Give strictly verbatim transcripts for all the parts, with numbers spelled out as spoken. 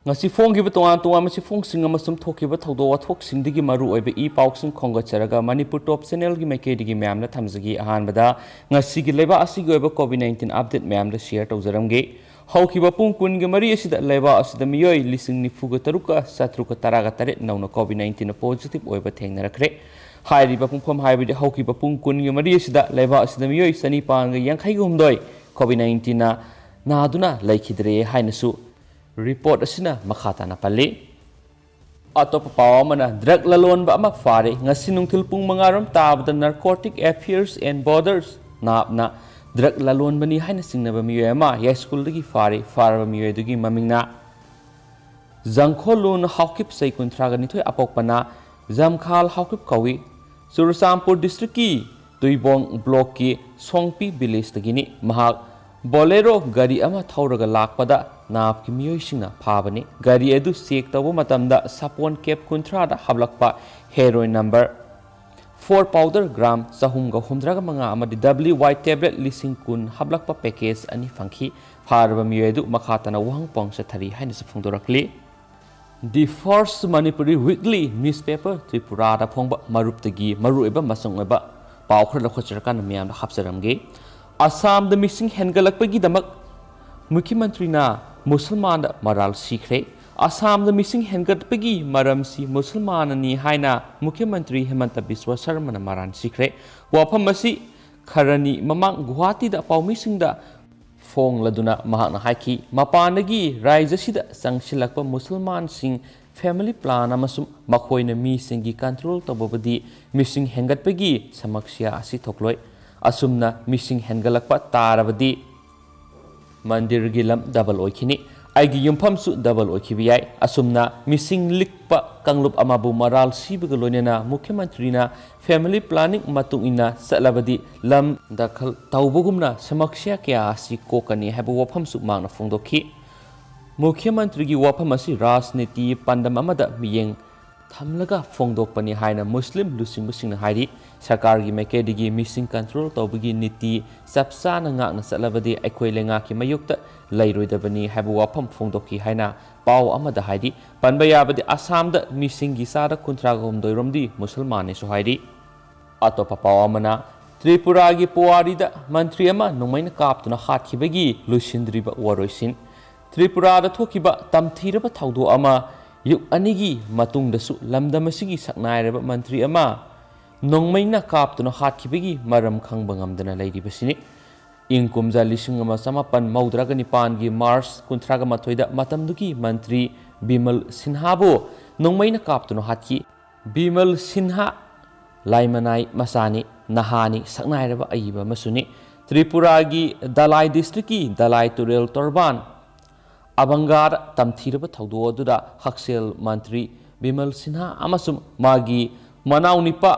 ꯉꯁꯤ ꯐꯣꯡꯈꯤꯕ ꯇꯣꯉꯥꯟ ꯇꯣꯉꯥꯟꯕ ꯆꯦꯐꯣꯡꯁꯤꯡ ꯑꯃꯁꯨꯡ ꯊꯣꯛꯈꯤꯕ ꯊꯧꯗꯣꯛ ꯋꯥꯊꯣꯛꯁꯤꯡꯗꯒꯤ ꯃꯔꯨ ꯑꯣꯏꯕ ꯏ ꯄꯥꯎꯁꯤꯡ ꯈꯣꯝꯒꯠꯆꯔꯒ ꯃꯅꯤꯄꯨꯔ ꯇꯣꯞ ꯆꯦꯅꯦꯜꯒꯤ ꯃꯥꯏꯀꯩꯗꯒꯤ ꯃꯌꯥꯝꯗ ꯊꯝꯖꯒꯦ꯫ ꯑꯍꯥꯟꯕꯗ ꯉꯁꯤꯒꯤ ꯂꯩꯕꯥꯛ ꯑꯁꯤꯒꯤ ꯑꯣꯏꯕ ꯀꯣꯚꯤꯗ ꯅꯥꯏꯟꯇꯤꯟ ꯑꯞꯗꯦꯠ ꯃꯌꯥꯝꯗ ꯁꯤꯌꯔ ꯇꯧꯖꯔꯝꯒꯦ꯫ ꯍꯧꯈꯤꯕ ꯄꯨꯡ ꯀꯨꯟꯒ ꯃꯔꯤ ꯑꯁꯤꯗ ꯂꯩꯕꯥꯛ ꯑꯁꯤꯗ ꯃꯤꯑꯣꯏ ꯂꯤꯁꯤꯡ ꯅꯤꯐꯨꯒ ꯇꯔꯨꯛꯀ ꯆꯥꯇ꯭ꯔꯨꯛꯀ ꯇꯔꯥꯒ ꯇꯔꯦꯠ ꯅꯧꯅ ꯀꯣꯚꯤꯗ ꯅꯥꯏꯟꯇꯤꯟ ꯄꯣꯖꯤꯇꯤꯚ ꯑꯣꯏꯕ ꯊꯦꯡꯅꯔꯛꯈ꯭ꯔꯦ꯫ ꯍꯥꯏꯔꯤꯕ ꯄꯨꯡꯐꯝ ꯍꯥꯏꯕꯗꯤ ꯍꯧꯈꯤꯕ ꯄꯨꯡ ꯀꯨꯟꯒ ꯃꯔꯤ ꯑꯁꯤꯗ ꯂꯩꯕꯥꯛ ꯑꯁꯤꯗ ꯃꯤꯑꯣꯏ ꯆꯅꯤꯄꯥꯟꯒ ꯌꯥꯡꯈꯩꯒ ꯍꯨꯝꯗꯣꯏ ꯀꯣꯚꯤꯗ ꯅꯥꯏꯟꯇꯤꯟꯅ ꯅꯥꯗꯨꯅ ꯂꯩꯈꯤꯗ꯭ꯔꯦ ꯍꯥꯏꯅꯁꯨ ꯔꯤꯄꯣꯔꯠ ꯑꯁꯤꯅ ꯃꯈꯥ ꯇꯥꯅ ꯄꯜꯂꯤ꯫ ꯑꯇꯣꯞꯄ ꯄꯥꯎ ꯑꯃꯅ, ꯗ꯭ꯔꯒ ꯂꯂꯣꯟꯕ ꯑꯃ ꯐꯥꯔꯦ꯫ ꯉꯁꯤ ꯅꯨꯡꯊꯤꯜ ꯄꯨꯡ ꯃꯉꯥ ꯔꯣꯝ ꯇꯥꯕꯗ Narcotic Affairs and Borders, ꯅꯥꯞꯅ ꯗ꯭ꯔꯒ ꯂꯂꯣꯟꯕꯅꯤ ꯍꯥꯏꯅ ꯆꯤꯡꯅꯕ ꯃꯤꯑꯣꯏ ꯑꯃ ꯌꯥꯏꯁ꯭ꯀꯨꯜꯗꯒꯤ ꯐꯥꯔꯦ꯫ ꯐꯥꯔꯕ ꯃꯤꯑꯣꯏ ꯑꯗꯨꯒꯤ ꯃꯃꯤꯡꯅ ꯖꯪꯈꯣꯂꯨꯟ ꯍꯥꯎꯀꯤꯞ, ꯆꯍꯤ ꯀꯨꯟꯊ꯭ꯔꯥꯒ ꯅꯤꯊꯣꯏ, ꯑꯄꯣꯛꯄꯅ ꯖꯝꯈꯥꯜ ꯍꯥꯎꯀꯤꯞ ꯀꯧꯏ꯫ ꯆꯨꯔꯆꯥꯟꯄꯨꯔ ꯗꯤꯁꯇ꯭ꯔꯤꯛꯀꯤ ꯇꯨꯏꯕꯣꯡ ꯕ꯭ꯂꯣꯛꯀꯤ ꯁꯣꯡꯄꯤ ꯚꯤꯂꯦꯖꯇꯒꯤꯅꯤ꯫ ꯃꯍꯥꯛ ꯕꯣꯂꯦꯔꯣ ꯒꯥꯔꯤ ꯑꯃ ꯊꯧꯔꯒ ꯂꯥꯛꯄꯗ ꯅꯥꯞꯀꯤ ꯃꯤꯑꯣꯏꯁꯤꯡꯅ ꯐꯥꯕꯅꯤ꯫ ꯒꯥꯔꯤ ꯑꯗꯨ ꯆꯦꯛ ꯇꯧꯕ ꯃꯇꯝꯗ ꯁꯥꯄꯣꯟ ꯀꯦꯞ ꯀꯨꯟꯊ꯭ꯔꯥꯗ ꯍꯥꯞꯂꯛꯄ heroin number four powder gram ꯆꯍꯨꯝꯒ ꯍꯨꯝꯗ꯭ꯔꯥꯒ ꯃꯉꯥ ꯑꯃꯗꯤ W Y ꯇꯦꯕ꯭ꯂꯦꯠ ꯂꯤꯁꯤꯡ ꯀꯨꯟ ꯍꯥꯞꯂꯛꯄ ꯄꯦꯀꯦꯖ ꯑꯅꯤ ꯐꯪꯈꯤ꯫ ꯐꯥꯔꯕ ꯃꯤꯑꯣꯏ ꯑꯗꯨ ꯃꯈꯥ ꯇꯥꯅ ꯋꯥꯍꯪ ꯄꯥꯎ ꯆꯠꯊꯔꯤ ꯍꯥꯏꯅꯁꯨ ꯐꯣꯡꯗꯣꯔꯛꯂꯤ꯫ The First Manipuri Weekly Newspaper ꯇ꯭ꯔꯤꯄꯨꯔꯥꯗ ꯐꯣꯡꯕ ꯃꯔꯨꯞꯇꯒꯤ ꯃꯔꯨꯑꯣꯏꯕ ꯃꯆꯪ ꯑꯣꯏꯕ ꯄꯥꯎ ꯈꯔ ꯂꯧꯈꯠꯆꯔꯀꯥꯟꯗ ꯃꯤꯌꯥꯝꯗ ꯍꯥꯞꯆꯔꯝꯒꯦ꯫ ꯑꯁꯥꯝꯗ ꯃꯤꯁꯤꯡ ꯍꯦꯟꯒꯠꯂꯛꯄꯒꯤꯗꯃꯛ ꯃꯨꯈ꯭ꯌ ꯃꯟꯇ꯭ꯔꯤꯅ ꯃꯨꯁꯜꯃꯥꯟꯗ ꯃꯔꯥꯜ ꯁꯤꯈ꯭ꯔꯦ꯫ ꯑꯁꯥꯝꯗ ꯃꯤꯁꯤꯡ ꯍꯦꯟꯒꯠꯄꯒꯤ ꯃꯔꯝꯁꯤ ꯃꯨꯁꯜꯃꯥꯟꯅꯅꯤ ꯍꯥꯏꯅ ꯃꯨꯈ꯭ꯌ ꯃꯟꯇ꯭ꯔꯤ ꯍꯤꯃꯟꯇ ꯕꯤꯁ꯭ꯋ ꯁꯔꯃꯅ ꯃꯔꯥꯜ ꯁꯤꯈ꯭ꯔꯦ꯫ ꯋꯥꯐꯝ ꯑꯁꯤ ꯈꯔꯅꯤ ꯃꯃꯥꯡ ꯒꯨꯋꯥꯍꯥꯇꯤꯗ ꯄꯥꯎꯃꯤꯁꯤꯡꯗ ꯐꯣꯡꯂꯗꯨꯅ ꯃꯍꯥꯛꯅ ꯍꯥꯏꯈꯤ, ꯃꯄꯥꯟꯗꯒꯤ ꯔꯥꯏꯖ꯭ꯌꯁꯤꯗ ꯆꯪꯁꯤꯜꯂꯛꯄ ꯃꯨꯁꯜꯃꯥꯟꯁꯤꯡ ꯐꯦꯃꯤꯂꯤ ꯄ꯭ꯂꯥꯟ ꯑꯃꯁꯨꯡ ꯃꯈꯣꯏꯅ ꯃꯤꯁꯤꯡꯒꯤ ꯀꯟꯇ꯭ꯔꯣꯜ ꯇꯧꯕꯕꯨꯗꯤ ꯃꯤꯁꯤꯡ ꯍꯦꯟꯒꯠꯄꯒꯤ ꯁꯃꯁ꯭ꯌꯥ ꯑꯁꯤ ꯊꯣꯛꯂꯣꯏ꯫ ꯑꯁꯨꯝꯅ ꯃꯤꯁꯤꯡ ꯍꯦꯟꯒꯠꯂꯛꯄ ꯇꯥꯔꯕꯗꯤ ꯃꯟꯗꯤꯔꯒꯤ ꯂꯝ ꯗꯕꯜ ꯑꯣꯏꯈꯤꯅꯤ꯫ ꯑꯩꯒꯤ ꯌꯨꯝꯐꯝꯁꯨ ꯗꯕꯜ ꯑꯣꯏꯈꯤꯕ ꯌꯥꯏ꯫ ꯑꯁꯨꯝꯅ ꯃꯤꯁꯤꯡ ꯂꯤꯛꯄ ꯀꯥꯡꯂꯨꯞ ꯑꯃꯕꯨ ꯃꯔꯥꯜ ꯁꯤꯕꯒ ꯂꯣꯏꯅꯅ ꯃꯨꯈ꯭ꯌ ꯃꯟꯇ꯭ꯔꯤꯅ ꯐꯦꯃꯤꯂꯤ ꯄ꯭ꯂꯥꯅꯤꯡ ꯃꯇꯨꯡ ꯏꯟꯅ ꯆꯠꯂꯕꯗꯤ ꯂꯝ ꯗꯈꯜ ꯇꯧꯕꯒꯨꯝꯅ ꯁꯃꯁ꯭ꯌꯥ ꯀꯌꯥ ꯑꯁꯤ ꯀꯣꯛꯀꯅꯤ ꯍꯥꯏꯕ ꯋꯥꯐꯝꯁꯨ ꯃꯍꯥꯛꯅ ꯐꯣꯡꯗꯣꯛꯈꯤ꯫ ꯃꯨꯈ꯭ꯌ ꯃꯟꯇ꯭ꯔꯤꯒꯤ ꯋꯥꯐꯝ ꯑꯁꯤ ꯔꯥꯖꯅꯤꯇꯤ ꯄꯥꯟꯗꯝ ꯑꯃꯗ ꯃꯤꯠꯌꯦꯡ ꯊꯝꯂꯒ ꯐꯣꯡꯗꯣꯛꯄꯅꯤ ꯍꯥꯏꯅ ꯃꯨꯁꯂꯤꯝ ꯂꯨꯆꯤꯡꯕꯁꯤꯡꯅ ꯍꯥꯏꯔꯤ꯫ ꯁꯔꯀꯥꯔꯒꯤ ꯃꯥꯏꯀꯩꯗꯒꯤ ꯃꯤꯁꯤꯡ ꯀꯟꯇ꯭ꯔꯣꯜ ꯇꯧꯕꯒꯤ ꯅꯤꯇꯤ ꯆꯞ ꯆꯥꯅ ꯉꯥꯛꯅ ꯆꯠꯂꯕꯗꯤ ꯑꯩꯈꯣꯏ ꯂꯩꯉꯥꯛꯀꯤ ꯃꯥꯌꯣꯛꯇ ꯂꯩꯔꯣꯏꯗꯕꯅꯤ ꯍꯥꯏꯕ ꯋꯥꯐꯝ ꯐꯣꯡꯗꯣꯛꯈꯤ ꯍꯥꯏꯅ ꯄꯥꯎ ꯑꯃꯗ ꯍꯥꯏꯔꯤ꯫ ꯄꯟꯕ ꯌꯥꯕꯗꯤ ꯑꯁꯥꯝꯗ ꯃꯤꯁꯤꯡꯒꯤ ꯆꯥꯗ ꯀꯨꯟꯊ꯭ꯔꯥꯒ ꯍꯨꯝꯗꯣꯏ ꯔꯣꯝꯗꯤ ꯃꯨꯁꯜꯃꯥꯟꯅꯤꯁꯨ ꯍꯥꯏꯔꯤ꯫ ꯑꯇꯣꯞꯄ ꯄꯥꯎ ꯑꯃꯅ, ꯇ꯭ꯔꯤꯄꯨꯔꯥꯒꯤ ꯄꯨꯋꯥꯔꯤꯗ ꯃꯟꯇ꯭ꯔꯤ ꯑꯃ ꯅꯣꯡꯃꯩꯅ ꯀꯥꯞꯇꯨꯅ ꯍꯥꯠꯈꯤꯕꯒꯤ ꯂꯣꯏꯁꯤꯟꯗ꯭ꯔꯤꯕ ꯋꯥꯔꯣꯏꯁꯤꯟ꯫ ꯇ꯭ꯔꯤꯄꯨꯔꯥꯗ ꯊꯣꯛꯈꯤꯕ ꯇꯝꯊꯤꯔꯕ ꯊꯧꯗꯣꯛ ꯑꯃ ꯌꯨꯛ ꯑꯅꯤꯒꯤ ꯃꯇꯨꯡꯗꯁꯨ ꯂꯝꯗꯝ ꯑꯁꯤꯒꯤ ꯁꯛꯅꯥꯏꯔꯕ ꯃꯟꯇ꯭ꯔꯤ ꯑꯃ ꯅꯣꯡꯃꯩꯅ ꯀꯥꯞꯇꯨꯅ ꯍꯥꯠꯈꯤꯕꯒꯤ ꯃꯔꯝ ꯈꯪꯕ ꯉꯝꯗꯅ ꯂꯩꯔꯤꯕꯁꯤꯅꯤ꯫ ꯏꯪ ꯀꯨꯝꯖꯥ ꯂꯤꯁꯤꯡ ꯑꯃ ꯆꯃꯥꯄꯟ ꯃꯧꯗ꯭ꯔꯥꯒ ꯅꯤꯄꯥꯟꯒꯤ ꯃꯥꯔꯆ ꯀꯨꯟꯊ꯭ꯔꯥꯒ ꯃꯥꯊꯣꯏꯗ ꯃꯇꯝꯗꯨꯒꯤ ꯃꯟꯇ꯭ꯔꯤ ꯕꯤꯃꯜ ꯁꯤꯟꯍꯥꯕꯨ ꯅꯣꯡꯃꯩꯅ ꯀꯥꯞꯇꯨꯅ ꯍꯥꯠꯈꯤ꯫ ꯕꯤꯃꯜ ꯁꯤꯟꯍꯥ ꯂꯥꯏꯃꯅꯥꯏ ꯃꯆꯥꯅꯤ, ꯅꯍꯥꯅꯤ, ꯁꯛꯅꯥꯏꯔꯕ ꯑꯏꯕ ꯑꯃꯁꯨꯅꯤ꯫ ꯇ꯭ꯔꯤꯄꯨꯔꯥꯒꯤ ꯗꯂꯥꯏ ꯗꯤꯁꯇ꯭ꯔꯤꯛꯀꯤ ꯗꯂꯥꯏ ꯇꯨꯔꯦꯜ ꯇꯣꯔꯕꯥꯟ ꯑꯕꯪꯒꯥꯗ ꯇꯝꯊꯤꯔꯕ ꯊꯧꯗꯣꯛ ꯑꯗꯨꯗ ꯍꯛꯁꯦꯜ ꯃꯟꯇ꯭ꯔꯤ ꯕꯤꯃꯜ ꯁꯤꯟꯍꯥ ꯑꯃꯁꯨꯡ ꯃꯥꯒꯤ ꯃꯅꯥꯎꯅꯤꯄꯥ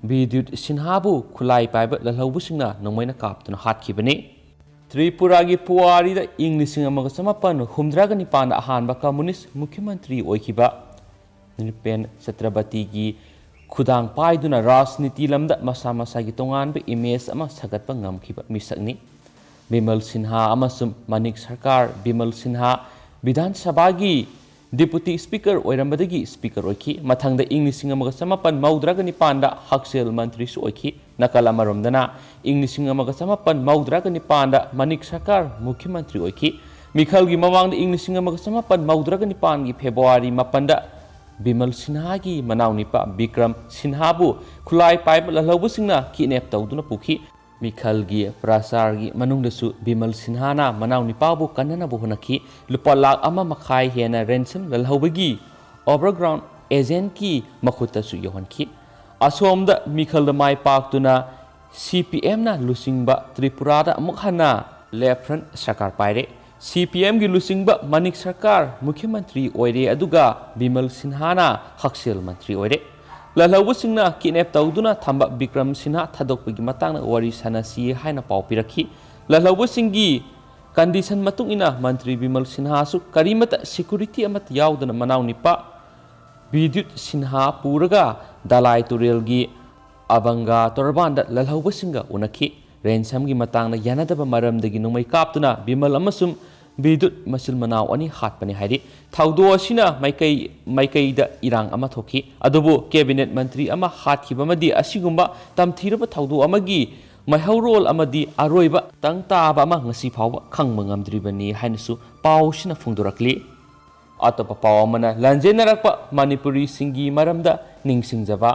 ꯕꯤꯗ꯭ꯌꯨꯠ ꯁꯤꯟꯍꯥꯕꯨ ꯈꯨꯠꯂꯥꯏ ꯄꯥꯏꯕ ꯂꯜꯍꯧꯕꯁꯤꯡꯅ ꯅꯣꯡꯃꯩꯅ ꯀꯥꯞꯇꯨꯅ ꯍꯥꯠꯈꯤꯕꯅꯤ꯫ ꯇ꯭ꯔꯤꯄꯨꯔꯥꯒꯤ ꯄꯨꯋꯥꯔꯤꯗ ꯏꯪ ꯂꯤꯁꯤꯡ ꯑꯃꯒ ꯆꯃꯥꯄꯟ ꯍꯨꯝꯗ꯭ꯔꯥꯒ ꯅꯤꯄꯥꯟꯗ ꯑꯍꯥꯟꯕ ꯀꯝꯃꯨꯅꯤꯁ ꯃꯨꯈ꯭ꯌ ꯃꯟꯇ꯭ꯔꯤ ꯑꯣꯏꯈꯤꯕ ꯅ꯭ꯔꯤꯄꯦꯟ ꯆꯇ꯭ꯔꯄꯇꯤꯒꯤ ꯈꯨꯗꯥꯡ ꯄꯥꯏꯗꯨꯅ ꯔꯥꯖꯅꯤꯇꯤ ꯂꯝꯗ ꯃꯁꯥ ꯃꯁꯥꯒꯤ ꯇꯣꯉꯥꯟꯕ ꯏꯃꯦꯖ ꯑꯃ ꯁꯥꯒꯠꯄ ꯉꯝꯈꯤꯕ ꯃꯤꯁꯛꯅꯤ꯫ ꯕꯤꯃꯜ ꯁꯤꯟꯍꯥ ꯑꯃꯁꯨꯡ ꯃꯅꯤꯛ ꯁꯔꯀꯥꯔ꯫ ꯕꯤꯃꯜ ꯁꯤꯟꯍꯥ ꯕꯤꯙꯥꯟ ꯁꯚꯥꯒꯤ ꯗꯤꯄꯨꯇꯤ ꯁ꯭ꯄꯤꯀꯔ ꯑꯣꯏꯔꯝꯕꯗꯒꯤ ꯁ꯭ꯄꯤꯀꯔ ꯑꯣꯏꯈꯤ꯫ ꯃꯊꯪꯗ ꯏꯪ ꯂꯤꯁꯤꯡ ꯑꯃꯒ ꯆꯃꯥꯄꯟ ꯃꯧꯗ꯭ꯔꯥꯒ ꯅꯤꯄꯥꯟꯗ ꯍꯛꯁꯦꯜ ꯃꯟꯇ꯭ꯔꯤꯁꯨ ꯑꯣꯏꯈꯤ꯫ ꯅꯥꯀꯜ ꯑꯃꯔꯣꯝꯗꯅ, ꯏꯪ ꯂꯤꯁꯤꯡ ꯑꯃꯒ ꯆꯃꯥꯄꯟ ꯃꯧꯗ꯭ꯔꯥꯒ ꯅꯤꯄꯥꯟꯗ ꯃꯅꯤꯛ ꯁꯔꯀꯥꯔ ꯃꯨꯈ꯭ꯌ ꯃꯟꯇ꯭ꯔꯤ ꯑꯣꯏꯈꯤ꯫ ꯃꯤꯈꯜꯒꯤ ꯃꯃꯥꯡꯗ ꯏꯪ ꯂꯤꯁꯤꯡ ꯑꯃꯒ ꯆꯃꯥꯄꯟ ꯃꯧꯗ꯭ꯔꯥꯒ ꯅꯤꯄꯥꯟꯒꯤ ꯐꯦꯕ꯭ꯔꯨꯋꯥꯔꯤ ꯃꯥꯄꯟꯗ ꯕꯤꯃꯜ ꯁꯤꯟꯍꯥꯒꯤ ꯃꯅꯥꯎꯅꯤꯄꯥ ꯕꯤꯀ꯭ꯔꯝ ꯁꯤꯟꯍꯥꯕꯨ ꯈꯨꯠꯂꯥꯏ ꯄꯥꯏꯕ ꯂꯜꯍꯧꯕꯁꯤꯡꯅ ꯀꯤꯗꯅꯦꯞ ꯇꯧꯗꯨꯅ ꯄꯨꯈꯤ꯫ ꯃꯤꯈꯜꯒꯤ ꯄ꯭ꯔꯆꯥꯔꯒꯤ ꯃꯅꯨꯡꯗꯁꯨ ꯕꯤꯃꯜ ꯁꯤꯟꯍꯥꯅ ꯃꯅꯥꯎꯅꯤꯄꯥꯕꯨ ꯀꯟꯅꯅꯕ ꯍꯣꯠꯅꯈꯤ꯫ ꯂꯨꯄꯥ ꯂꯥꯈ ꯑꯃ ꯃꯈꯥꯏ ꯍꯦꯟꯅ ꯔꯦꯟꯁꯝ ꯂꯜꯍꯧꯕꯒꯤ ꯑꯣꯚꯔꯒ꯭ꯔꯥꯎꯟ ꯑꯦꯖꯦꯟꯠꯀꯤ ꯃꯈꯨꯠꯇꯁꯨ ꯌꯧꯍꯟꯈꯤ꯫ ꯑꯁꯣꯝꯗ ꯃꯤꯈꯜꯗ ꯃꯥꯏ ꯄꯥꯛꯇꯨꯅ ꯁꯤ ꯄꯤ ꯑꯦꯝꯅ ꯂꯨꯆꯤꯡꯕ ꯇ꯭ꯔꯤꯄꯨꯔꯥꯗ ꯑꯃꯨꯛ ꯍꯟꯅ ꯂꯦꯐ ꯐ꯭ꯔꯟꯠ ꯁꯔꯀꯥꯔ ꯄꯥꯏꯔꯦ꯫ ꯁꯤ ꯄꯤ ꯑꯦꯝꯒꯤ ꯂꯨꯆꯤꯡꯕ ꯃꯅꯤꯛ ꯁꯔꯀꯥꯔ ꯃꯨꯈ꯭ꯌ ꯃꯟꯇ꯭ꯔꯤ ꯑꯣꯏꯔꯦ, ꯑꯗꯨꯒ ꯕꯤꯃꯜ ꯁꯤꯟꯍꯥꯅ ꯍꯛꯁꯦꯜ ꯃꯟꯇ꯭ꯔꯤ ꯑꯣꯏꯔꯦ꯫ ꯂꯜꯍꯧꯕꯁꯤꯡꯅ ꯀꯤꯗꯅꯦꯞ ꯇꯧꯗꯨꯅ ꯊꯝꯕ ꯕꯤꯀ꯭ꯔꯝ ꯁꯤꯟꯍꯥ ꯊꯥꯗꯣꯛꯄꯒꯤ ꯃꯇꯥꯡꯗ ꯋꯥꯔꯤ ꯁꯥꯟꯅꯁꯤ ꯍꯥꯏꯅ ꯄꯥꯎ ꯄꯤꯔꯛꯈꯤ꯫ ꯂꯜꯍꯧꯕꯁꯤꯡꯒꯤ ꯀꯟꯗꯤꯁꯟ ꯃꯇꯨꯡ ꯏꯟꯅ ꯃꯟꯇ꯭ꯔꯤ ꯕꯤꯃꯜ ꯁꯤꯟꯍꯥꯁꯨ ꯀꯔꯤꯃꯠꯇ ꯁꯦꯀ꯭ꯌꯨꯔꯤꯇꯤ ꯑꯃꯠꯇ ꯌꯥꯎꯗꯅ ꯃꯅꯥꯎ ꯅꯤꯄꯥ ꯕꯤꯗ꯭ꯌꯨꯠ ꯁꯤꯟꯍꯥ ꯄꯨꯔꯒ ꯗꯥꯂꯥꯏ ꯇꯨꯔꯦꯜꯒꯤ ꯑꯕꯪꯒꯥ ꯇꯣꯔꯕꯥꯟꯗ ꯂꯜꯍꯧꯕꯁꯤꯡꯒ ꯎꯅꯈꯤ꯫ ꯔꯦꯟꯁꯝꯒꯤ ꯃꯇꯥꯡꯗ ꯌꯥꯅꯗꯕ ꯃꯔꯝꯗꯒꯤ ꯅꯣꯡꯃꯩ ꯀꯥꯞꯇꯨꯅ ꯕꯤꯃꯜ ꯑꯃꯁꯨꯡ ꯕꯤꯗ꯭ꯌꯨꯠ ꯃꯆꯤꯟ ꯃꯅꯥꯎ ꯑꯅꯤ ꯍꯥꯠꯄꯅꯤ ꯍꯥꯏꯔꯤ꯫ ꯊꯧꯗꯣꯛ ꯑꯁꯤꯅ ꯃꯥꯏꯀꯩ, ꯃꯥꯏꯀꯩꯗ ꯏꯔꯥꯡ ꯑꯃ ꯊꯣꯛꯈꯤ꯫ ꯑꯗꯨꯕꯨ ꯀꯦꯕꯤꯅꯦꯠ ꯃꯟꯇ꯭ꯔꯤ ꯑꯃ ꯍꯥꯠꯈꯤꯕ ꯑꯃꯗꯤ ꯑꯁꯤꯒꯨꯝꯕ ꯇꯝꯊꯤꯔꯕ ꯊꯧꯗꯣꯛ ꯑꯃꯒꯤ ꯃꯩꯍꯧꯔꯣꯜ ꯑꯃꯗꯤ ꯑꯔꯣꯏꯕ ꯇꯪ ꯇꯥꯕ ꯑꯃ ꯉꯁꯤ ꯐꯥꯎꯕ ꯈꯪꯕ ꯉꯝꯗ꯭ꯔꯤꯕꯅꯤ ꯍꯥꯏꯅꯁꯨ ꯄꯥꯎꯁꯤꯅ ꯐꯣꯡꯗꯣꯔꯛꯂꯤ꯫ ꯑꯇꯣꯞꯄ ꯄꯥꯎ ꯑꯃꯅ, ꯂꯥꯟꯖꯦꯟꯅꯔꯛꯄ ꯃꯅꯤꯄꯨꯔꯤꯁꯤꯡꯒꯤ ꯃꯔꯝꯗ ꯅꯤꯡꯁꯤꯡꯖꯕ꯫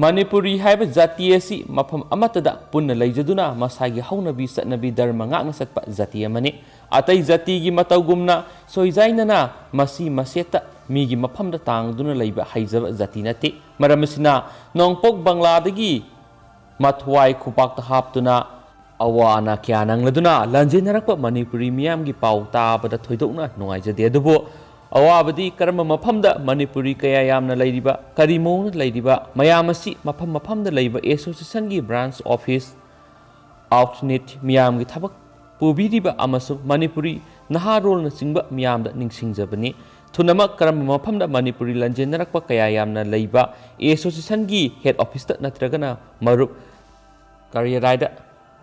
ꯃꯅꯤꯄꯨꯔꯤ ꯍꯥꯏꯕ ꯖꯥꯇꯤ ꯑꯁꯤ ꯃꯐꯝ ꯑꯃꯠꯇꯗ ꯄꯨꯟꯅ ꯂꯩꯖꯗꯨꯅ ꯃꯁꯥꯒꯤ ꯍꯧꯅꯕꯤ ꯆꯠꯅꯕꯤ ꯙꯔꯃ ꯉꯥꯛꯅ ꯆꯠꯄ ꯖꯥꯇꯤ ꯑꯃꯅꯤ꯫ ꯑꯇꯩ ꯖꯥꯇꯤꯒꯤ ꯃꯇꯧꯒꯨꯝꯅ ꯁꯣꯏꯖꯥꯏꯅꯅ ꯃꯁꯤ ꯃꯁꯦꯠꯇ ꯃꯤꯒꯤ ꯃꯐꯝꯗ ꯇꯥꯡꯗꯨꯅ ꯂꯩꯕ ꯍꯩꯖꯕ ꯖꯥꯇꯤ ꯅꯠꯇꯦ꯫ ꯃꯔꯝ ꯑꯁꯤꯅ ꯅꯣꯡꯄꯣꯛ ꯕꯪꯂꯥꯗꯒꯤ ꯃꯊ꯭ꯋꯥꯏ ꯈꯨꯄꯥꯛꯇ ꯍꯥꯞꯇꯨꯅ ꯑꯋꯥ ꯑꯅꯥ ꯀꯌꯥ ꯅꯪꯂꯗꯨꯅ ꯂꯥꯟꯖꯦꯟꯅꯔꯛꯄ ꯃꯅꯤꯄꯨꯔꯤ ꯃꯤꯌꯥꯝꯒꯤ ꯄꯥꯎ ꯇꯥꯕꯗ ꯊꯣꯏꯗꯣꯛꯅ ꯅꯨꯡꯉꯥꯏꯖꯗꯦ꯫ ꯑꯗꯨꯕꯨ ꯑꯋꯥꯕꯗꯤ ꯀꯔꯝꯕ ꯃꯐꯝꯗ ꯃꯅꯤꯄꯨꯔꯤ ꯀꯌꯥ ꯌꯥꯝꯅ ꯂꯩꯔꯤꯕ, ꯀꯔꯤ ꯃꯑꯣꯡꯗ ꯂꯩꯔꯤꯕ ꯃꯌꯥꯝ ꯑꯁꯤ ꯃꯐꯝ ꯃꯐꯝꯗ ꯂꯩꯕ ꯑꯦꯁꯣꯁꯤꯌꯦꯁꯟꯒꯤ ꯕ꯭ꯔꯥꯟꯁ ꯑꯣꯐꯤꯁ, ꯑꯥꯎꯠꯂꯦꯠ ꯃꯤꯌꯥꯝꯒꯤ ꯊꯕꯛ ꯄꯨꯕꯤꯔꯤꯕ ꯑꯃꯁꯨꯡ ꯃꯅꯤꯄꯨꯔꯤ ꯅꯍꯥꯔꯣꯜꯅꯆꯤꯡꯕ ꯃꯤꯌꯥꯝꯗ ꯅꯤꯡꯁꯤꯡꯖꯕꯅꯤ꯫ ꯊꯨꯅꯃꯛ ꯀꯔꯝꯕ ꯃꯐꯝꯗ ꯃꯅꯤꯄꯨꯔꯤ ꯂꯥꯟꯖꯦꯟꯅꯔꯛꯄ ꯀꯌꯥ ꯌꯥꯝꯅ ꯂꯩꯕ ꯑꯦꯁꯣꯁꯤꯌꯦꯁꯟꯒꯤ ꯍꯦꯗ ꯑꯣꯐꯤꯁꯇ ꯅꯠꯇ꯭ꯔꯒꯅ ꯃꯔꯨꯞ ꯀꯔꯤꯌꯔꯥꯏꯗ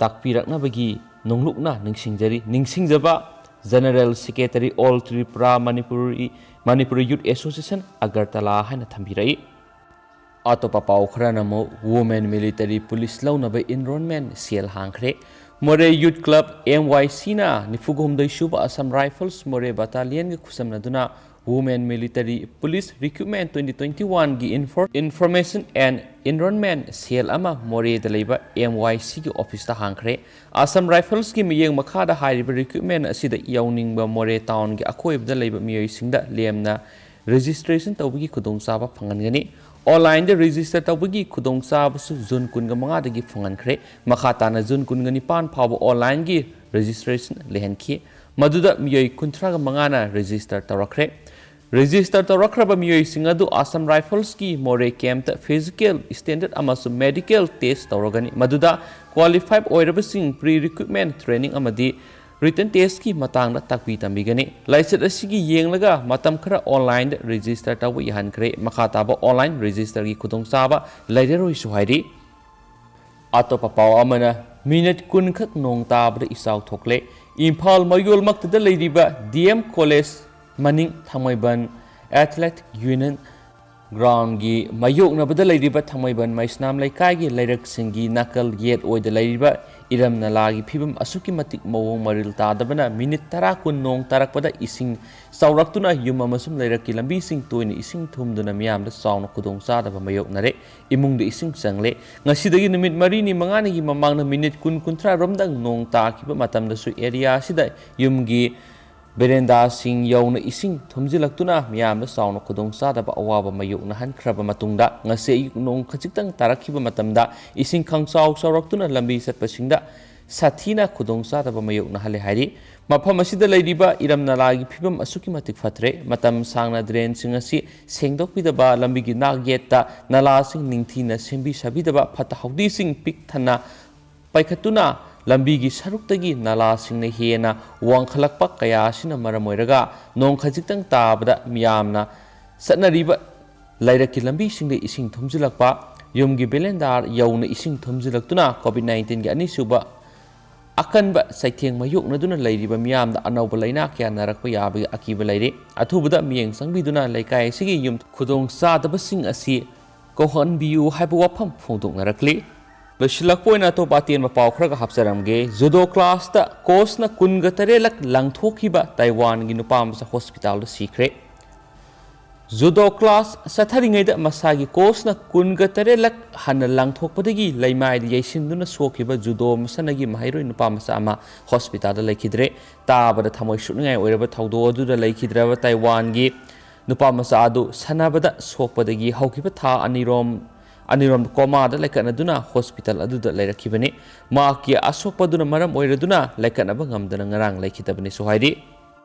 ꯇꯥꯛꯄꯤꯔꯛꯅꯕꯒꯤ ꯅꯣꯡꯂꯨꯛꯅ ꯅꯤꯡꯁꯤꯡꯖꯔꯤ꯫ ꯅꯤꯡꯁꯤꯡꯖꯕ, general secretary, all Tripura Manipuri, Manipuri youth association, Agartala ꯍꯥꯏꯅ ꯊꯝꯕꯤꯔꯛꯏ꯫ ꯑꯇꯣꯞꯄ ꯄꯥꯎ ꯈꯔꯅ ꯑꯃꯨꯛ ꯋꯨꯃꯦꯟ ꯃꯤꯂꯤꯇꯔꯤ ꯄꯨꯂꯤꯁ ꯂꯧꯅꯕ ꯏꯟꯔꯣꯜꯃꯦꯟ ꯁꯦꯜ ꯍꯥꯡꯈ꯭ꯔꯦ꯫ ꯃꯣꯔꯦ ꯌꯨꯠ ꯀ꯭ꯂꯕ, ꯑꯦꯝ ꯋꯥꯏ ꯁꯤꯅ ꯅꯤꯐꯨ ꯍꯨꯝꯗꯣꯏ ꯁꯨꯕ ꯑꯁꯥꯝ ꯔꯥꯏꯐꯜꯁ ꯃꯣꯔꯦ ꯕꯠꯇꯥꯂꯤꯌꯟꯒ ꯈꯨꯠꯁꯝꯅꯗꯨꯅ Women Military Police Recruitment twenty twenty-one ꯒꯤ ꯏꯟꯐꯣꯔ-, Information and Enrollment cell ꯑꯃ ꯃꯣꯔꯦꯗ ꯂꯩꯕ ꯑꯦꯝ ꯋꯥꯏ ꯁꯤꯒꯤ ꯑꯣꯐꯤꯁꯇ ꯍꯥꯡꯈ꯭ꯔꯦ꯫ ꯑꯁꯥꯝ ꯔꯥꯏꯐꯜꯁꯀꯤ ꯃꯤꯠꯌꯦꯡ ꯃꯈꯥꯗ ꯍꯥꯏꯔꯤꯕ ꯔꯤꯀ꯭ꯔꯨꯠꯃꯦꯟ ꯑꯁꯤꯗ ꯌꯥꯎꯅꯤꯡꯕ ꯃꯣꯔꯦ ꯇꯥꯎꯟꯒꯤ ꯑꯀꯣꯏꯕꯗ ꯂꯩꯕ ꯃꯤꯑꯣꯏꯁꯤꯡꯗ ꯂꯦꯝꯅ ꯔꯦꯖꯤꯁꯇ꯭ꯔꯦꯁꯟ ꯇꯧꯕꯒꯤ ꯈꯨꯗꯣꯡꯆꯥꯕ ꯐꯪꯍꯟꯒꯅꯤ꯫ ꯑꯣꯟꯂꯥꯏꯟꯗ ꯔꯦꯖꯤꯁꯇꯔ ꯇꯧꯕꯒꯤ ꯈꯨꯗꯣꯡꯆꯥꯕꯁꯨ ꯖꯨꯟ ꯀꯨꯟꯒ ꯃꯉꯥꯗꯒꯤ ꯐꯪꯍꯟꯈ꯭ꯔꯦ꯫ ꯃꯈꯥ ꯇꯥꯅ ꯖꯨꯟ ꯀꯨꯟꯒ ꯅꯤꯄꯥꯟ ꯐꯥꯎꯕ ꯑꯣꯟꯂꯥꯏꯟꯒꯤ ꯔꯦꯖꯤꯁꯇ꯭ꯔꯦꯁꯟ ꯂꯩꯍꯟꯈꯤ꯫ ꯃꯗꯨꯗ ꯃꯤꯑꯣꯏ ꯀꯨꯟꯊ꯭ꯔꯥꯒ ꯃꯉꯥꯅ ꯔꯦꯖꯤꯁꯇꯔ ꯇꯧꯔꯛꯈ꯭ꯔꯦ꯫ ꯔꯦꯖꯤꯁꯇꯔ ꯇꯧꯔꯛꯈ꯭ꯔꯕ ꯃꯤꯑꯣꯏꯁꯤꯡ ꯑꯗꯨ ꯑꯁꯥꯝ ꯔꯥꯏꯐꯜꯁꯀꯤ ꯃꯣꯔꯦ ꯀꯦꯝꯞꯇ ꯐꯤꯖꯤꯀꯦꯜ ꯁ꯭ꯇꯦꯟꯗꯔꯗ ꯑꯃꯁꯨꯡ ꯃꯦꯗꯤꯀꯦꯜ ꯇꯦꯁ ꯇꯧꯔꯒꯅꯤ, ꯃꯗꯨꯗ ꯀ꯭ꯋꯥꯂꯤꯐꯥꯏꯗ ꯑꯣꯏꯔꯕꯁꯤꯡ ꯄ꯭ꯔꯤ ꯔꯤꯀ꯭ꯔꯨꯠꯃꯦꯟ ꯇ꯭ꯔꯦꯅꯤꯡ ꯑꯃꯗꯤ written testꯀꯤ ꯃꯇꯥꯡꯗ ꯇꯥꯛꯄꯤ ꯇꯝꯕꯤꯒꯅꯤ꯫ ꯂꯥꯏꯆꯠ ꯑꯁꯤꯒꯤ ꯌꯦꯡꯂꯒ ꯃꯇꯝ ꯈꯔ onlineꯗ register ꯇꯧꯕ ꯌꯥꯍꯟꯈ꯭ꯔꯦ꯫ ꯃꯈꯥ ꯇꯥꯕ online registerꯒꯤ ꯈꯨꯗꯣꯡꯆꯥꯕ ꯂꯩꯔꯔꯣꯏꯁꯨ ꯍꯥꯏꯔꯤ꯫ ꯑꯇꯣꯞꯄ ꯄꯥꯎ ꯑꯃꯅ, ꯃꯤꯅꯤꯠ ꯀꯨꯟ ꯈꯛ ꯅꯣꯡ ꯇꯥꯕꯗ ꯏꯆꯥꯎ ꯊꯣꯛꯂꯦ꯫ ꯏꯝꯐꯥꯜ ꯃꯌꯣꯜꯃꯛꯇꯗ ꯂꯩꯔꯤꯕ D M College ꯃꯅꯤꯡ ꯊꯥꯡꯃꯩꯕꯟ Athletic Union groundꯒꯤ ꯃꯥꯌꯣꯛꯅꯕꯗ ꯂꯩꯔꯤꯕ ꯊꯥꯡꯃꯩꯕꯟ ꯃꯩꯁꯅꯥꯝ ꯂꯩꯀꯥꯏꯒꯤ ꯂꯩꯔꯛꯁꯤꯡꯒꯤ ꯅꯥꯀꯜ ꯌꯦꯠ ꯑꯣꯏꯗ ꯂꯩꯔꯤꯕ ꯏꯔꯝ ꯅꯂꯥꯒꯤ ꯐꯤꯕꯝ ꯑꯁꯨꯛꯀꯤ ꯃꯇꯤꯛ ꯃꯑꯣꯡ ꯃꯔꯤꯜ ꯇꯥꯗꯕꯅ ꯃꯤꯅꯤꯠ ꯇꯔꯥ ꯀꯨꯟ ꯅꯣꯡ ꯇꯥꯔꯛꯄꯗ ꯏꯁꯤꯡ ꯆꯥꯎꯔꯛꯇꯨꯅ ꯌꯨꯝ ꯑꯃꯁꯨꯡ ꯂꯩꯔꯛꯀꯤ ꯂꯝꯕꯤꯁꯤꯡ ꯇꯣꯏꯅ ꯏꯁꯤꯡ ꯊꯨꯝꯗꯨꯅ ꯃꯤꯌꯥꯝꯗ ꯆꯥꯎꯅ ꯈꯨꯗꯣꯡꯆꯥꯗꯕ ꯃꯥꯌꯣꯛꯅꯔꯦ꯫ ꯏꯃꯨꯡꯗ ꯏꯁꯤꯡ ꯆꯪꯂꯦ꯫ ꯉꯁꯤꯗꯒꯤ ꯅꯨꯃꯤꯠ ꯃꯔꯤꯅꯤ ꯃꯉꯥꯅꯤꯒꯤ ꯃꯃꯥꯡꯗ ꯃꯤꯅꯤꯠ ꯀꯨꯟ ꯀꯨꯟꯊ꯭ꯔꯥ ꯔꯣꯝꯗꯪ ꯅꯣꯡ ꯇꯥꯈꯤꯕ ꯃꯇꯝꯗꯁꯨ area ꯑꯁꯤꯗ ꯌꯨꯝꯒꯤ verandaꯁꯤꯡ ꯌꯧꯅ ꯏꯁꯤꯡ ꯊꯨꯝꯖꯤꯜꯂꯛꯇꯨꯅ ꯃꯤꯌꯥꯝꯗ ꯆꯥꯎꯅ ꯈꯨꯗꯣꯡꯆꯥꯗꯕ ꯑꯋꯥꯕ ꯃꯥꯌꯣꯛꯅꯍꯟꯈ꯭ꯔꯕ ꯃꯇꯨꯡꯗ, ꯉꯁꯤ ꯑꯌꯨꯛ ꯅꯣꯡ ꯈꯖꯤꯛꯇꯪ ꯇꯥꯔꯛꯈꯤꯕ ꯃꯇꯝꯗ ꯏꯁꯤꯡ ꯈꯪꯆꯥꯎ ꯆꯥꯎꯔꯛꯇꯨꯅ ꯂꯝꯕꯤ ꯆꯠꯄꯁꯤꯡꯗ ꯁꯥꯊꯤꯅ ꯈꯨꯗꯣꯡꯆꯥꯗꯕ ꯃꯥꯌꯣꯛꯅꯍꯜꯂꯦ ꯍꯥꯏꯔꯤ꯫ ꯃꯐꯝ ꯑꯁꯤꯗ ꯂꯩꯔꯤꯕ ꯏꯔꯝ ꯅꯂꯥꯒꯤ ꯐꯤꯕꯝ ꯑꯁꯨꯛꯀꯤ ꯃꯇꯤꯛ ꯐꯠꯇ꯭ꯔꯦ꯫ ꯃꯇꯝ ꯁꯥꯡꯅ drainꯁꯤꯡ ꯑꯁꯤ ꯁꯦꯡꯗꯣꯛꯄꯤꯗꯕ, ꯂꯝꯕꯤꯒꯤ ꯅꯥꯛ ꯌꯦꯠꯇ ꯅꯂꯥꯁꯤꯡ ꯅꯤꯡꯊꯤꯅ ꯁꯦꯝꯕꯤ ꯁꯥꯕꯤꯗꯕ, ꯐꯠꯇ ꯍꯥꯎꯗꯤꯁꯤꯡ ꯄꯤꯛ ꯊꯟꯅ ꯄꯥꯏꯈꯠꯇꯨꯅ ꯂꯝꯕꯤꯒꯤ ꯁꯔꯨꯛꯇꯒꯤ ꯅꯂꯥꯁꯤꯡꯅ ꯍꯦꯟꯅ ꯋꯥꯡꯈꯠꯂꯛꯄ ꯀꯌꯥ ꯑꯁꯤꯅ ꯃꯔꯝ ꯑꯣꯏꯔꯒ ꯅꯣꯡ ꯈꯖꯤꯛꯇꯪ ꯇꯥꯕꯗ ꯃꯤꯌꯥꯝꯅ ꯆꯠꯅꯔꯤꯕ ꯂꯩꯔꯛꯀꯤ ꯂꯝꯕꯤꯁꯤꯡꯗ ꯏꯁꯤꯡ ꯊꯨꯝꯖꯤꯜꯂꯛꯄ, ꯌꯨꯝꯒꯤ verandaꯗ ꯌꯧꯅ ꯏꯁꯤꯡ ꯊꯨꯝꯖꯤꯜꯂꯛꯇꯨꯅ COVID nineteenꯒꯤ ꯑꯅꯤꯁꯨꯕ ꯑꯀꯟꯕ ꯆꯩꯊꯦꯡ ꯃꯥꯌꯣꯛꯅꯗꯨꯅ ꯂꯩꯔꯤꯕ ꯃꯤꯌꯥꯝꯗ ꯑꯅꯧꯕ ꯂꯥꯏꯅꯥ ꯀꯌꯥ ꯅꯥꯔꯛꯄ ꯌꯥꯕꯒꯤ ꯑꯀꯤꯕ ꯂꯩꯔꯤ꯫ ꯑꯊꯨꯕꯗ ꯃꯤꯠꯌꯦꯡ ꯆꯪꯕꯤꯗꯨꯅ ꯂꯩꯀꯥꯏ ꯑꯁꯤꯒꯤ ꯌꯨꯝ ꯈꯨꯗꯣꯡꯆꯥꯗꯕꯁꯤꯡ ꯑꯁꯤ ꯀꯣꯛꯍꯟꯕꯤꯌꯨ ꯍꯥꯏꯕ ꯋꯥꯐꯝ ꯐꯣꯡꯗꯣꯛꯅꯔꯛꯂꯤ꯫ ꯂꯣꯏꯁꯤꯜꯂꯛꯄ ꯑꯣꯏꯅ ꯑꯇꯣꯞꯄ ꯑꯇꯦꯟꯕ ꯄꯥꯎ ꯈꯔꯒ ꯍꯥꯞꯆꯔꯝꯒꯦ꯫ Judo classꯇ coachꯅ ꯀꯨꯟꯒ ꯇꯔꯦꯠ ꯂꯛ ꯂꯪꯊꯣꯛꯈꯤꯕ ꯇꯥꯏꯋꯥꯟꯒꯤ ꯅꯨꯄꯥ ꯃꯆꯥ hospitalꯗ ꯁꯤꯈ꯭ꯔꯦ꯫ Judo class ꯆꯠꯊꯔꯤꯉꯩꯗ ꯃꯁꯥꯒꯤ coachꯅ ꯀꯨꯟꯒ ꯇꯔꯦꯠ ꯂꯛ ꯍꯟꯅ ꯂꯪꯊꯣꯛꯄꯗꯒꯤ ꯂꯩꯃꯥꯏꯗ ꯌꯩꯁꯤꯟꯗꯨꯅ ꯁꯣꯛꯈꯤꯕ judo ꯃꯁꯥꯟꯅꯒꯤ ꯃꯍꯩꯔꯣꯏ ꯅꯨꯄꯥ ꯃꯆꯥ ꯑꯃ hospitalꯗ ꯂꯩꯈꯤꯗ꯭ꯔꯦ꯫ ꯇꯥꯕꯗ ꯊꯃꯣꯏ ꯁꯣꯛꯅꯤꯡꯉꯥꯏ ꯑꯣꯏꯔꯕ ꯊꯧꯗꯣꯛ ꯑꯗꯨꯗ ꯂꯩꯈꯤꯗ꯭ꯔꯕ ꯇꯥꯏꯋꯥꯟꯒꯤ ꯅꯨꯄꯥ ꯃꯆꯥ ꯑꯗꯨ ꯁꯥꯟꯅꯕꯗ ꯁꯣꯛꯄꯗꯒꯤ ꯍꯧꯈꯤꯕ ꯊꯥ ꯑꯅꯤꯔꯣꯝ, ꯑꯅꯤꯔꯣꯝ comaꯗ ꯂꯩꯈꯠꯅꯗꯨꯅ hospital ꯑꯗꯨꯗ ꯂꯩꯔꯛꯈꯤꯕꯅꯤ꯫ ꯃꯍꯥꯛꯀꯤ ꯑꯁꯣꯛꯄ ꯑꯗꯨꯅ ꯃꯔꯝ ꯑꯣꯏꯔꯗꯨꯅ ꯂꯩꯈꯠꯅꯕ ꯉꯝꯗꯅ ꯉꯔꯥꯡ ꯂꯩꯈꯤꯗꯕꯅꯤꯁꯨ ꯍꯥꯏꯔꯤ꯫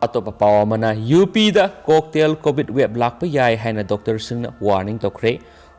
ꯑꯇꯣꯞꯄ ꯄꯥꯎ ꯑꯃꯅ, UPꯗ cocktail COVID wave ꯂꯥꯛꯄ ꯌꯥꯏ ꯍꯥꯏꯅ doctorꯁꯤꯡꯅ warning ꯇꯧꯈ꯭ꯔꯦ꯫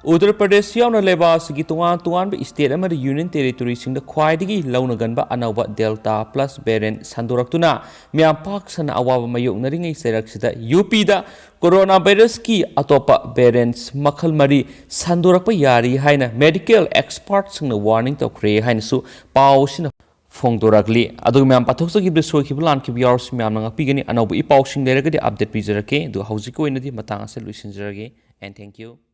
ꯎꯠꯇꯔ ꯄ꯭ꯔꯗꯦꯁ ꯌꯥꯎꯅ ꯂꯩꯕꯥꯛ ꯑꯁꯤꯒꯤ ꯇꯣꯉꯥꯟ ꯇꯣꯉꯥꯟꯕ ꯏꯁꯇꯦꯠ ꯑꯃꯗꯤ ꯌꯨꯅꯤꯌꯟ ꯇꯦꯔꯤꯇꯣꯔꯤꯁꯤꯡꯗ ꯈ꯭ꯋꯥꯏꯗꯒꯤ ꯂꯧꯅꯒꯟꯕ ꯑꯅꯧꯕ ꯗꯦꯜꯇꯥ ꯄ꯭ꯂꯁ ꯚꯦꯔꯤꯌꯦꯟꯠ ꯁꯟꯗꯣꯔꯛꯇꯨꯅ ꯃꯤꯌꯥꯝ ꯄꯥꯛ ꯁꯟꯅ ꯑꯋꯥꯕ ꯃꯥꯌꯣꯛꯅꯔꯤꯉꯩ ꯆꯩꯔꯛꯁꯤꯗ ꯌꯨ ꯄꯤꯗ ꯀꯣꯔꯣꯅꯥ ꯚꯥꯏꯔꯁꯀꯤ ꯑꯇꯣꯞꯄ ꯚꯦꯔꯤꯌꯦꯟꯠ ꯃꯈꯜ ꯃꯔꯤ ꯁꯟꯗꯣꯔꯛꯄ ꯌꯥꯔꯤ ꯍꯥꯏꯅ ꯃꯦꯗꯤꯀꯦꯜ ꯑꯦꯛꯁꯄꯔꯠꯁꯤꯡꯅ ꯋꯥꯔꯅꯤꯡ ꯇꯧꯈ꯭ꯔꯦ ꯍꯥꯏꯅꯁꯨ ꯄꯥꯎ ꯑꯁꯤꯅ ꯐꯣꯡꯗꯣꯔꯛꯂꯤ꯫ ꯑꯗꯨꯒ ꯃꯌꯥꯝ ꯄꯥꯊꯣꯛꯆꯈꯤꯕꯗ ꯁꯣꯏꯈꯤꯕ ꯂꯥꯟꯈꯤꯕ ꯌꯥꯎꯔꯁꯨ ꯃꯌꯥꯝꯅ ꯉꯥꯛꯄꯤꯒꯅꯤ꯫ ꯑꯅꯧꯕ ꯏ ꯄꯥꯎꯁꯤꯡ ꯂꯩꯔꯒꯗꯤ ꯑꯞꯗꯦꯠ ꯄꯤꯖꯔꯛꯀꯦ꯫ ꯑꯗꯨ ꯍꯧꯖꯤꯛꯀꯤ ꯑꯣꯏꯅꯗꯤ ꯃꯇꯥꯡ ꯑꯁꯤꯗ ꯂꯣꯏꯁꯤꯟꯖꯔꯒꯦ꯫ And thank you꯫